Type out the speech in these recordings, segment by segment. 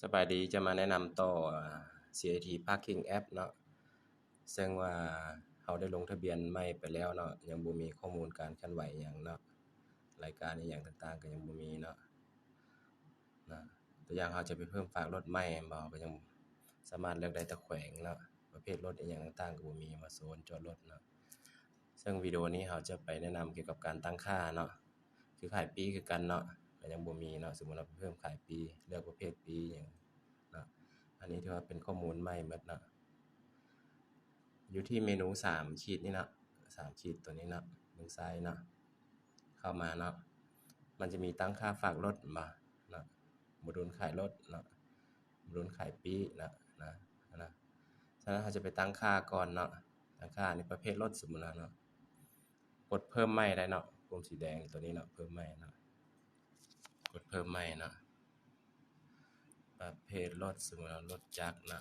ສະບາຍດີ, ຈະມາແນະນຳຕໍ່ CIT Parking App ເນາະ, ເຊິ່ງວ່າເຮົາໄດ້ລົງທະບຽນໃໝ່ໄປແລ້ວເນາະ, ຍັງບໍ່ມີຂໍ້ມູນການເຄື່ອນໄຫວຫຍັງເນາະ, ລາຍການອີ່ຫຍັງຕ່າງໆກໍຍັງບໍ່ມີເນາະ. ນະ ຕົວຢ່າງເຮົາຈະໄປເພີ່ມຝາກລົດໃໝ່ແມ່ນບໍ່, ເຮົາກໍຍັງສາມາດເລືອກໄດ້ແຕ່ແຂວງເນາະ, ປະເພດລົດອີ່ຫຍັງຕ່າງໆກໍບໍ່ມີ, ວ່າໂຊນຈອດລົດເນາະ. ເຊິ່ງວິດີໂອນີ້ເຮົາຈະໄປແນະນຳກ່ຽວກັບການຕັ້ງຄ່າເນາະ, ຄືຂາຍປີ້ຄືກັນເນາະ, ກໍຍັງບໍ່ມີເນາະ. ສົມມຸດວ່າໄປເພີ່ມຂາຍປີ້, ເລືອກປະເພດປີ້ຫຍັງເນາະ, ອັນນີ້ຖືວ່າເປັນຂໍ້ມູນໃໝ່ໝົດເນາະ. ຢູ່ທີ່ເມນູສາມຂີດນີ້ເນາະ, ສາມຂີດຕົວນີ້ເນາະ, ເບື້ອງຊ້າຍເນາະ, ເຂົ້າມາເນາະ, ມັນຈະມີຕັ້ງຄ່າຝາກລົດແມ່ນບໍ່ເນາະ, ໂມດູນຂາຍລົດເນາະ, ໂມດູນຂາຍປີ້ເນາະ, ນະ ນະ. ສະນັ້ນເຮົາຈະໄປຕັ້ງຄ່າກ່ອນເນາະ, ຕັ້ງຄ່າໃນປະເພດລົດ ສົມມຸດວ່າເນາະ, ກົດເພີ່ມໃໝ່ໄດ້ເນາະ, ປຸ່ມສີແດງຕົວນີ້ເນາະ, ເພີ່ມໃໝ່ເນາະ, ກົດເພີ່ມໃໝ່ເນາະ. ປະເພດລົດ ສົມມຸດວ່າລົດຈັກນະ,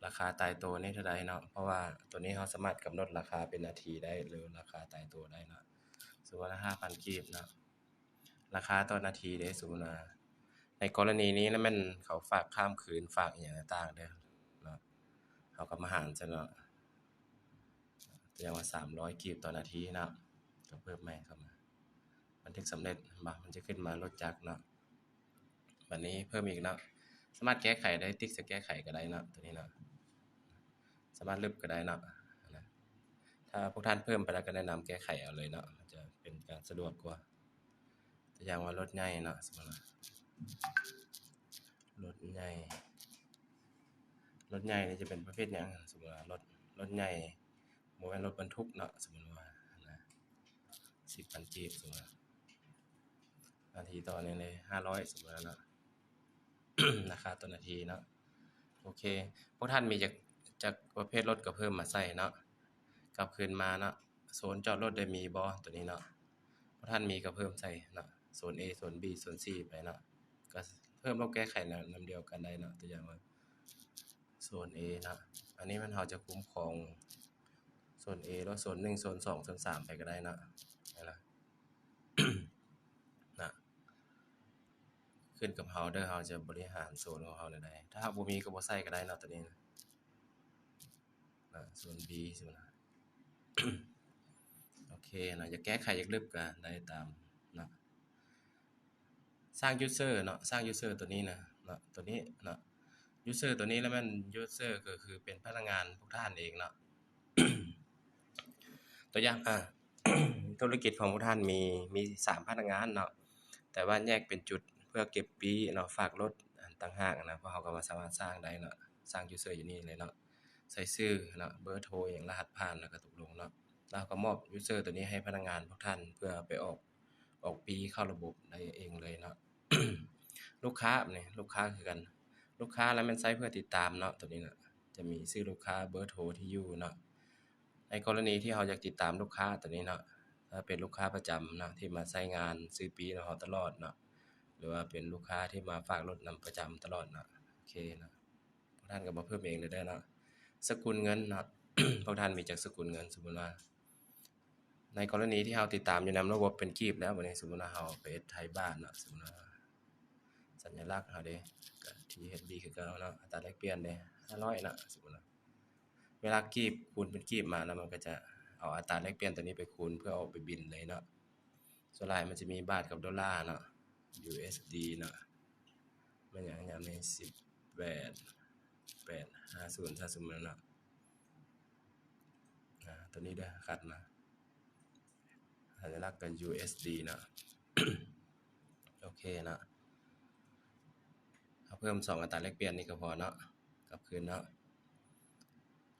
ລາຄາຕາຍໂຕນີ້ເທົ່າໃດເນາະ, ເພາະວ່າຕົວນີ້ເຮົາສາມາດກຳນົດລາຄາເປັນນາທີໄດ້ ຫຼື ລາຄາຕາຍໂຕໄດ້ເນາະ. ສົມມຸດວ່າຫ້າພັນກີບເນາະ, ລາຄາຕໍ່ນາທີເດ້. ສົມມຸດວ່າໃນກໍລະນີນີ້ລະແມ່ນເຂົາຝາກຂ້າມຄືນ ຝາກອີ່ຫຍັງຕ່າງໆເດີເນາະ, ເຮົາກໍມາຫານຊະເນາະ, ແສດງວ່າສາມຮ້ອຍກີບຕໍ່ນາທີເນາະ, ກໍເພີ່ມໃໝ່ເຂົ້າມາ. ບັນທຶກສຳເລັດ ເຫັນບໍ່? ມັນຈະຂຶ້ນມາລົດຈັກເນາະ. ບັດນີ້ເພີ່ມອີກເນາະ, ສາມາດແກ້ໄຂໄດ້, ຕິກໃສ່ແກ້ໄຂກໍໄດ້ເນາະ, ຕົວນີ້ເນາະ, ສາມາດລຶບກໍໄດ້ເນາະ. ນະ ຖ້າພວກທ່ານເພີ່ມໄປແລ້ວກໍແນະນຳແກ້ໄຂເອົາເລີຍເນາະ, ມັນຈະເປັນການສະດວກກວ່າ. ຕົວຢ່າງວ່າລົດໃຫຍ່ເນາະ, ສົມມຸດວ່າລົດໃຫຍ່, ລົດໃຫຍ່ນີ້ຈະເປັນປະເພດຫຍັງ? ສົມມຸດວ່າລົດ, ລົດໃຫຍ່ ບໍ່ແມ່ນລົດບັນທຸກເນາະ, ສົມມຸດວ່ານະ, ສິບພັນກີບ ສົມມຸດວ່າ ນາທີຕໍ່ໜຶ່ງເລີຍ ຫ້າຮ້ອຍ ສົມມຸດວ່າເນາະ, ລາຄາຕໍ່ນາທີເນາະ. ໂອເຄ, ພວກທ່ານມີຈັກ, ຈັກປະເພດລົດກໍເພີ່ມມາໃສ່ເນາະ, ກັບຄືນມາເນາະ, ໂຊນຈອດລົດໄດ້ມີບໍ່? ຕົວນີ້ເນາະ, ພວກທ່ານມີກໍເພີ່ມໃສ່ເນາະ, ໂຊນ A ໂຊນ B ໂຊນ C ໄປເນາະ, ກໍເພີ່ມລົດແກ້ໄຂນຳ, ນຳດຽວກັນໄດ້ເນາະ. ຕົວຢ່າງວ່າ ໂຊນ A ເນາະ, ອັນນີ້ແມ່ນເຮົາຈະຄຸ້ມຄອງໂຊນ A ຫຼືໂຊນໜຶ່ງ ໂຊນສອງ ໂຊນສາມ ໄປກໍໄດ້ເນາະ, ນະ ນະ, ຂຶ້ນກັບເຮົາເດີ, ເຮົາຈະບໍລິຫານໂຊນຂອງເຮົາແນວໃດ. ຖ້າເຮົາບໍ່ມີກໍບໍ່ໃສ່ກໍໄດ້ເນາະ, ຕົວນີ້ນະ, ນະ ໂຊນ B ຊິນະ. ໂອເຄນະ, ຢາກແກ້ໄຂ ຢາກລຶບກໍໄດ້ຕາມເນາະ. ສ້າງ user ເນາະ, ສ້າງ user ຕົວນີ້ນະເນາະ, ຕົວນີ້ເນາະ, user ຕົວນີ້ລະແມ່ນ user ກໍຄືເປັນພະນັກງານພວກທ່ານເອງເນາະ. ຕົວຢ່າງ ອ່າ ທຸລະກິດຂອງພວກທ່ານມີ, ມີສາມພະນັກງານເນາະ, ແຕ່ວ່າແຍກເປັນຈຸດເພື່ອເກັບປີ້ເນາະ, ຝາກລົດ ອັນ ຕ່າງຫາກນະ, ພວກເຮົາກໍວ່າສາມາດສ້າງໄດ້ເນາະ, ສ້າງ user ຢູ່ນີ້ເລີຍເນາະ, ໃສ່ຊື່ເນາະ, ເບີໂທ ຫຍັງ ລະຫັດຜ່ານ ແລ້ວກໍຕົກລົງເນາະ. ແລ້ວເຮົາກໍມອບ user ຕົວນີ້ໃຫ້ພະນັກງານພວກທ່ານ ເພື່ອໄປອອກ ອອກປີ້ເຂົ້າລະບົບໄດ້ເອງເລີຍເນາະ. ລູກຄ້ານີ້ ລູກຄ້າຄືກັນ, ລູກຄ້າລະແມ່ນໃຊ້ເພື່ອຕິດຕາມເນາະ, ຕົວນີ້ນະ ຈະມີຊື່ລູກຄ້າ ເບີໂທ ທີ່ຢູ່ເນາະ. ໃນກໍລະນີທີ່ເຮົາຢາກຕິດຕາມລູກຄ້າຕົວນີ້ເນາະ, ຖ້າເປັນລູກຄ້າປະຈຳເນາະ ທີ່ມາໃຊ້ງານຊື້ປີ້ນຳເຮົາຕະຫຼອດເນາະ, ຫຼືວ່າເປັນລູກຄ້າທີ່ມາຝາກລົດນຳປະຈຳຕະຫຼອດເນາະ, ໂອເຄເນາະ. ພວກທ່ານກໍມາເພີ່ມເອງເລີຍເດີເນາະ. ສະກຸນເງິນເນາະ, ພວກທ່ານມີຈັກສະກຸນເງິນ? ສົມມຸດວ່າ ໃນກໍລະນີທີ່ເຮົາຕິດຕາມຢູ່ນຳລະບົບເປັນກີບແລ້ວ, ບັດນີ້ສົມມຸດວ່າເຮົາໄປເຮັດໄທບາດເນາະ, ສົມມຸດວ່າສັນຍະລັກເຮົາເດ້ ກໍ THB ຄືເກົ່າເນາະ, ອັດຕາແລກປ່ຽນເດ້ ຫ້າຮ້ອຍເນາະ, ສົມມຸດວ່າ ເວລາກີບຄູນເປັນກີບມາແລ້ວ ມັນກໍຈະເອົາອັດຕາແລກປ່ຽນຕົວນີ້ໄປຄູນ ເພື່ອເອົາໄປບິນເລີຍເນາະ. ສ່ວນຫຼາຍມັນຈະມີບາດກັບໂດລາເນາະ, ຢູເອສດີ ເນາະ, ແມ່ນຫຍັງຍາມນີ້ ສິບແປດ ແປດຫ້າສູນ ຖ້າສົມມຸດເນາະ, ອາ ຕົວນີ້ເດີ ຄັດມາ ສັນຍະລັກກໍ ຢູເອສດີ ເນາະ. ໂອເຄເນາະ, ເຮົາເພີ່ມສອງອັດຕາແລກປ່ຽນນີ້ກໍພໍເນາະ, ກັບຄືນເນາະ.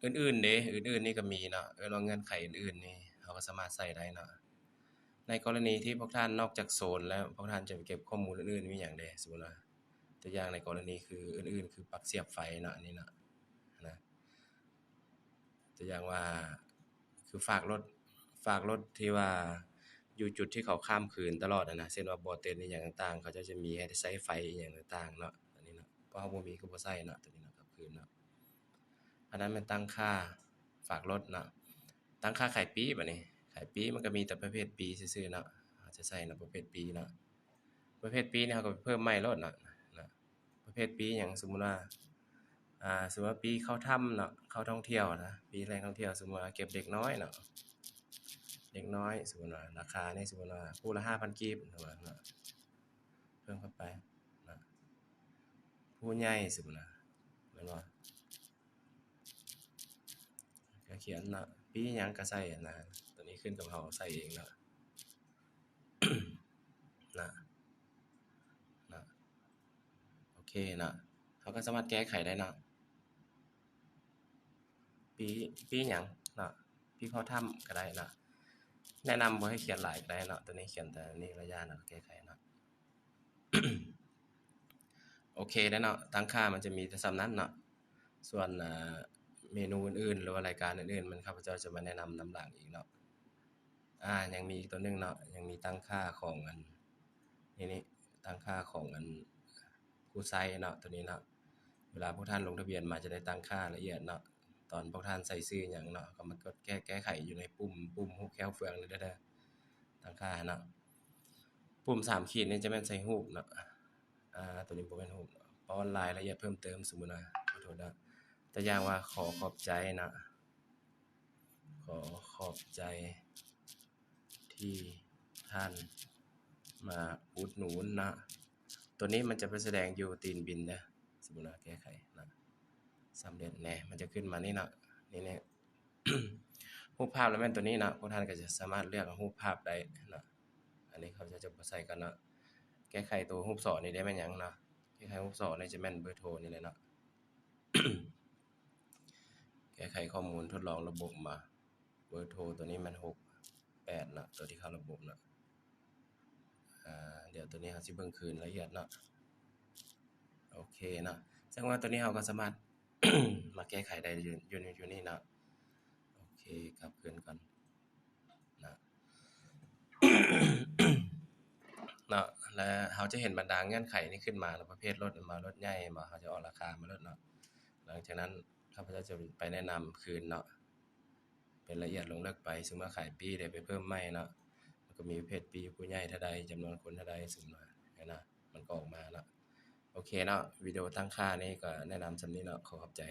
ອື່ນໆເດ, ອື່ນໆນີ້ກໍມີເນາະ, ເອີ້ນວ່າເງື່ອນໄຂອື່ນໆນີ້ ເຮົາກໍສາມາດໃສ່ໄດ້ເນາະ. ໃນກໍລະນີທີ່ພວກທ່ານນອກຈາກໂຊນແລ້ວ ພວກທ່ານຈະໄປເກັບຂໍ້ມູນອື່ນໆ ມີຫຍັງແດ່? ສົມມຸດວ່າ ຕົວຢ່າງໃນກໍລະນີຄືອື່ນໆ ຄືປລັກສຽບໄຟເນາະ, ອັນນີ້ເນາະ, ນະ. ຕົວຢ່າງວ່າ ຄືຝາກລົດ, ຝາກລົດທີ່ວ່າຢູ່ຈຸດທີ່ເຂົາຄ້າງຄືນຕະຫຼອດຫັ້ນນະ, ເຊັ່ນວ່າບໍ່ເຕັນອີ່ຫຍັງຕ່າງໆ ເຂົາເຈົ້າຈະມີໃຫ້ໄດ້ໃຊ້ໄຟອີ່ຫຍັງຕ່າງໆເນາະ, ອັນນີ້ເນາະ. ເພາະເຮົາບໍ່ມີກໍບໍ່ໃຊ້ເນາະ, ຕົວນີ້ເນາະ, ກັບຄືນເນາະ. ອັນນັ້ນແມ່ນຕັ້ງຄ່າຝາກລົດເນາະ. ຕັ້ງຄ່າຂາຍປີ້, ບັດນີ້ຂາຍປີ້ມັນກໍມີແຕ່ປະເພດປີ້ຊື່ໆເນາະ, ເຮົາຈະໃສ່ເນາະ ປະເພດປີ້ເນາະ. ປະເພດປີ້ນີ້ເຮົາກໍໄປເພີ່ມໃໝ່ໂລດເນາະ, ເນາະ. ປະເພດປີ້ຫຍັງ ສົມມຸດວ່າ ອ່າ ສົມມຸດວ່າປີ້ເຂົ້າຖ້ຳເນາະ ເຂົ້າທ່ອງທ່ຽວນະ ປີ້ແຫຼ່ງທ່ອງທ່ຽວ ສົມມຸດວ່າເກັບເດັກນ້ອຍເນາະ ເດັກນ້ອຍ ສົມມຸດວ່າລາຄານີ້ ສົມມຸດວ່າຄູ່ລະຫ້າພັນກີບ ສົມມຸດວ່າເນາະ ເພີ່ມເຂົ້າໄປເນາະ ຜູ້ໃຫຍ່ ສົມມຸດນະ ແມ່ນບໍ່? ກະຂຽນເນາະ ປີ້ຫຍັງກະໃສ່ຫັ້ນນະ ໂຕນີ້ຂຶ້ນກັບເຮົາໃສ່ເອງເນາະ ນະ ນະ ໂອເຄເນາະ ເຮົາກະສາມາດແກ້ໄຂໄດ້ເນາະ ປີ້ ປີ້ຫຍັງເນາະ ປີ້ເຂົ້າຖ້ຳກະໄດ້ເນາະ ແນະນຳບໍ່ໃຫ້ຂຽນຫຼາຍກະໄດ້ເນາະ ໂຕນີ້ຂຽນແຕ່ນີ້ລະຢ່ານະ ແກ້ໄຂເນາະ. ໂອເຄແລ້ວເນາະ ຕັ້ງຄ່າມັນຈະມີແຕ່ສ່ຳນັ້ນເນາະ ສ່ວນ ເມນູອື່ນໆ ຫຼືວ່າລາຍການອື່ນໆ ມັນ ຂ້າພະເຈົ້າຈະມາແນະນຳນຳຫຼັງອີກເນາະ ອາ ຍັງມີອີກໂຕໜຶ່ງເນາະ ຍັງມີຕັ້ງຄ່າຂອງອັນ ນີ້ ນີ້ ຕັ້ງຄ່າຂອງອັນ ຜູ້ໃຊ້ເນາະ ໂຕນີ້ເນາະ ເວລາພວກທ່ານລົງທະບຽນມາຈະໄດ້ຕັ້ງຄ່າລະອຽດເນາະ ຕອນພວກທ່ານໃສ່ຊື່ຫຍັງເນາະ ກະມາກົດແກ້ ແກ້ໄຂຢູ່ໃນປຸ່ມ ປຸ່ມຮູບແຂ້ວເຟືອງນີ້ເດີ ຕັ້ງຄ່າເນາະ ປຸ່ມສາມຂີດນີ້ຈະແມ່ນໃສ່ຮູບເນາະ ອາ ໂຕນີ້ບໍ່ແມ່ນຮູບ ປ້ອນລາຍລະອຽດເພີ່ມເຕີມ ສົມມຸດວ່າ ຂໍໂທດເດີ ຕົວຢ່າງວ່າ ຂໍຂອບໃຈເນາະ ຂໍຂອບໃຈທີ່ທ່ານມາອຸດໜູນເນາະ ໂຕນີ້ມັນຈະໄປສະແດງຢູ່ຕີນບິນເດີ ສົມມຸດວ່າແກ້ໄຂເນາະ ສຳເລັດແນ່ ມັນຈະຂຶ້ນມານີ້ເນາະ ນີ້ ນີ້ ຮູບພາບລະແມ່ນໂຕນີ້ເນາະ ພວກທ່ານກະຈະສາມາດເລືອກຮູບພາບໄດ້ເນາະ ອັນນີ້ເຂົາເຈົ້າຈະບໍ່ໃສ່ກັນເນາະ ແກ້ໄຂໂຕຮູບສໍນີ້ໄດ້ແມ່ນຫຍັງເນາະ ແກ້ໄຂຮູບສໍນີ້ຈະແມ່ນເບີໂທນີ້ແຫຼະເນາະ ແກ້ໄຂຂໍ້ມູນທົດລອງລະບົບມາ ເບີໂທໂຕນີ້ແມ່ນຫົກແປດເນາະ ໂຕທີ່ເຂົ້າລະບົບເນາະ ອາ ດຽວໂຕນີ້ເຮົາຊິເບິ່ງຄືນລະອຽດເນາະ ໂອເຄເນາະ ແສດງວ່າໂຕນີ້ເຮົາກະສາມາດມາແກ້ໄຂໄດ້ຢູ່ ຢູ່ ຢູ່ນີ້ເນາະ ໂອເຄ ກັບຄືນກ່ອນເນາະ ເນາະ ແລະເຮົາຈະເຫັນບັນດາເງື່ອນໄຂນີ້ຂຶ້ນມາເນາະ ປະເພດລົດ ແມ່ນບໍ່ ລົດໃຫຍ່ ແມ່ນບໍ່ ເຮົາຈະອອກລາຄາມາໂລດເນາະ ຫຼັງຈາກນັ້ນ ຂ້າພະເຈົ້າຈະໄປແນະນຳຄືນເນາະ ເປັນລະອຽດລົງເລິກໄປ ສົມມຸດວ່າຂາຍປີ້ໄດ້ໄປເພີ່ມໃໝ່ເນາະ ມັນກະມີປະເພດປີ້ຜູ້ໃຫຍ່ເທົ່າໃດ ຈຳນວນຄົນເທົ່າໃດ ສົມມຸດວ່າຫັ້ນນະ ມັນກະອອກມາເນາະ ໂອເຄເນາະ ວິດີໂອຕັ້ງຄ່ານີ້ກະແນະນຳສ່ຳນີ້ເນາະ ຂໍຂອບໃຈ.